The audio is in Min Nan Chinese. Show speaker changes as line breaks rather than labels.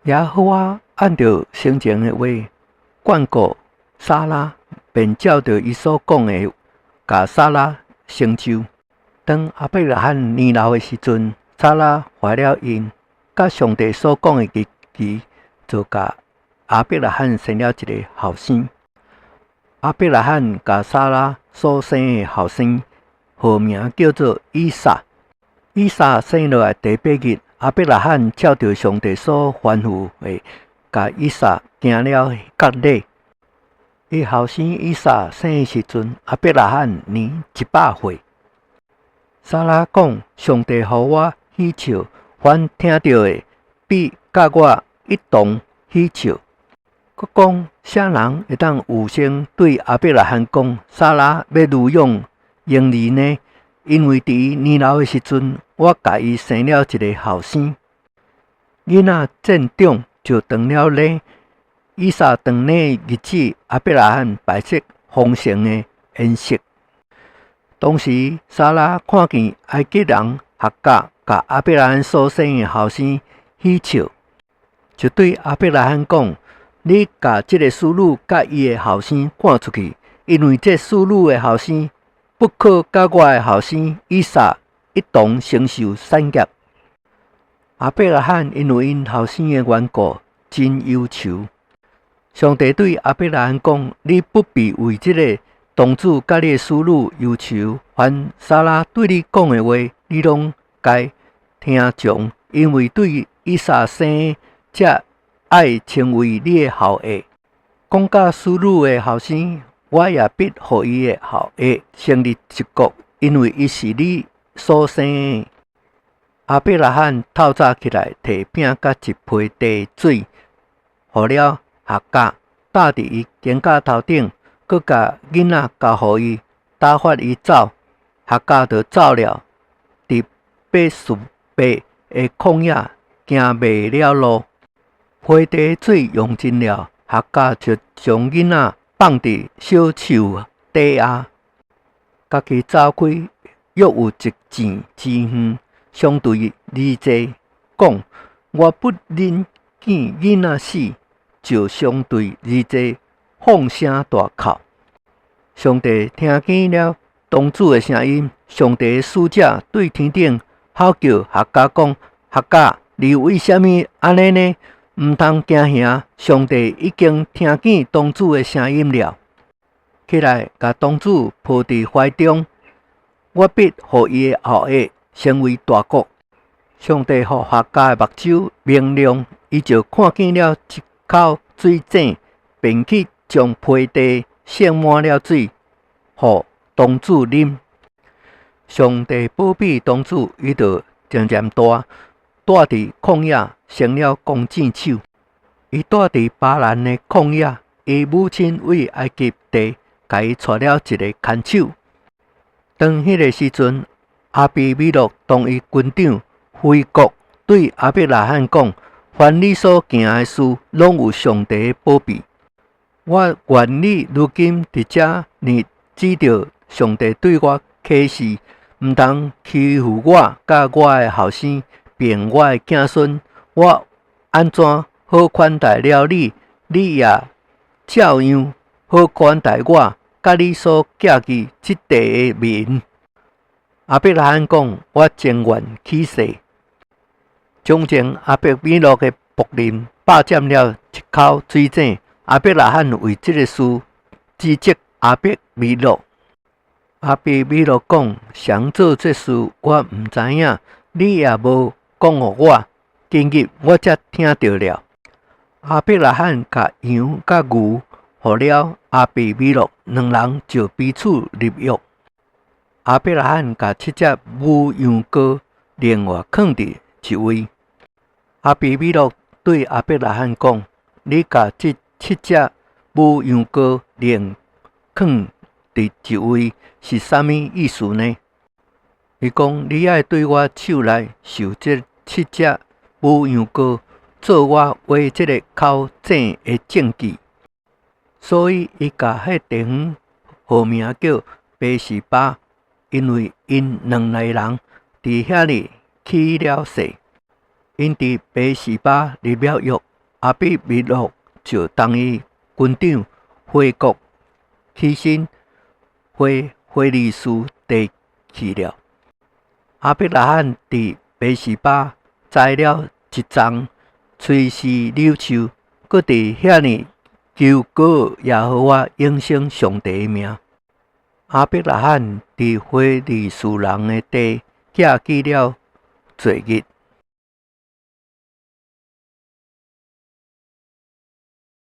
耶和華按著先前的話眷顧撒拉，便照著伊所講的，共撒拉成就。當亞伯拉罕年老的時陣，撒拉懷了孕，佮上帝所講的日期，就共亞伯拉罕生了一个後生。亞伯拉罕共撒拉所生的後生，號名叫做以撒。以撒生落來第八日，亞伯拉罕照著上帝所吩咐的，共以撒行了割禮。伊後生以撒生的時陣，亞伯拉罕年100歲。撒拉講：上帝予我喜笑，凡聽著的，必佮我一同喜笑。閣講，啥人會當預先對亞伯拉罕講，撒拉欲乳養嬰兒呢？因為佇伊年老的時陣，我共伊生了一个後生。囡仔漸長，就斷了奶。以撒斷奶的日子，亞伯拉罕擺設豐盛的筵席。當時，撒拉看見埃及人夏甲共亞伯拉罕所生的後生喜笑，就對亞伯拉罕講：你共這个使女佮伊的後生趕出去，因為這使女的後生不可佮我的後生以撒一同承受產業。亞伯拉罕因為𪜶後生的緣故，真憂愁。上帝對亞伯拉罕講：你不必為這个童子佮你的使女憂愁，凡撒拉對你講的話，你攏該聽從，因為對以撒生的，才愛稱為你的後裔。講到使女的後生，我也必予伊的後裔成立一國，因為伊是你所生的。亞伯拉罕透早起來，提餅佮一批茶水，予了夏甲，搭佇伊肩胛頭頂，閣共囡仔交予伊，打發伊走。夏甲就走了，佇別是巴的曠野行迷了路。批茶水用盡了，夏甲就將囡仔放佇小樹底下，家己走開，約有一箭之遠，相對而坐，講：我不忍見囡仔死，就相對而坐，放聲大哭。上帝聽見了童子的聲音，上帝的使者對天頂吼叫夏甲講：夏甲，你為啥物按呢呢？毋通驚嚇，上帝已經聽見童子的聲音了。起來，共童子抱佇懷中，我必予伊的後裔成為大國。上帝予夏甲的目睭明亮，伊就看見了一口水井，便去將批茶盛滿了水，予童子啉。上帝保庇童子，伊就漸漸大，蹛佇曠野，成了弓箭手。伊蹛佇巴蘭的曠野，伊母親為埃及地共伊娶了一个牽手。當彼个時陣，亞比米勒同伊軍長非曷對亞伯拉罕講：凡你所行的事，攏有上帝的保庇。我願你如今佇遮爾指著上帝對我起誓，毋通欺負我佮我的後生，並我的囝孫。我按怎好款待了你，你也照樣好款待我，佮你所寄居這地的民。亞伯拉罕講：我情願起誓。從前亞比米勒的僕人霸佔了一口水井，亞伯拉罕為這个事指責亞比米勒。亞比米勒講：誰做這事，我毋知影，你也無講予我，今日我才聽著了。亞伯拉罕共羊佮牛予了亞比米勒，兩人就彼此立約。亞伯拉罕共七隻母羊羔另外囥佇一位。亞比米勒對亞伯拉罕講：你共這七隻母羊羔另囥佇一位是啥物意思呢？伊講：你愛對我手內受這七隻母羊羔，做我挖這个口井的證據。所以伊共彼地方號名叫別是巴，因為𪜶兩个人佇遐爾起了誓。𪜶佇別是巴立了約。亞比米勒就同伊軍長非曷起身回非利士地去了。亞伯拉罕佇別是巴栽了一叢崔絲柳樹，閣佇遐爾求告耶和華永生上帝的名。亞伯拉罕佇非利士人的地寄居了濟日。